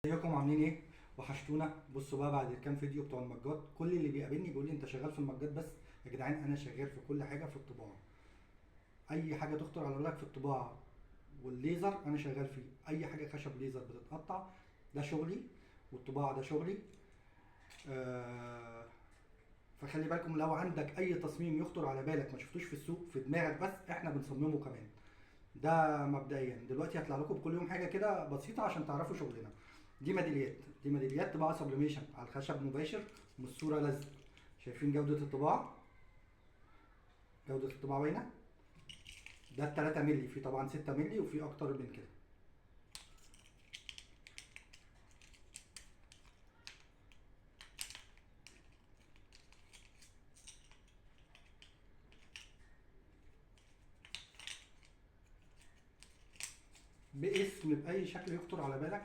ازيكم عاملين ايه؟ وحشتونا. بصوا بقى، بعد كام فيديو بتوع المجات كل اللي بيقابلني بيقول لي انت شغال في المجات بس. يا جدعان انا شغال في كل حاجة في الطباعة، اي حاجة تخطر على بالك في الطباعة والليزر انا شغال فيه. اي حاجة خشب ليزر بتتقطع ده شغلي، والطباعه ده شغلي. فخلي بالكم لو عندك اي تصميم يخطر على بالك ما شفتوش في السوق في دماغك بس احنا بنصممه كمان. ده مبدئيا. دلوقتي هطلع لكم بكل يوم حاجة كده بسيطة عشان تعرفوا شغلنا. دي ميداليات طباعه sublimation على الخشب مباشر، مش صوره لزق. شايفين جوده الطباعة؟ جوده الطباعة باينة. ده 3 مللي، في طبعا 6 مللي وفي اكتر من كده. باسم باي شكل يخطر على بالك.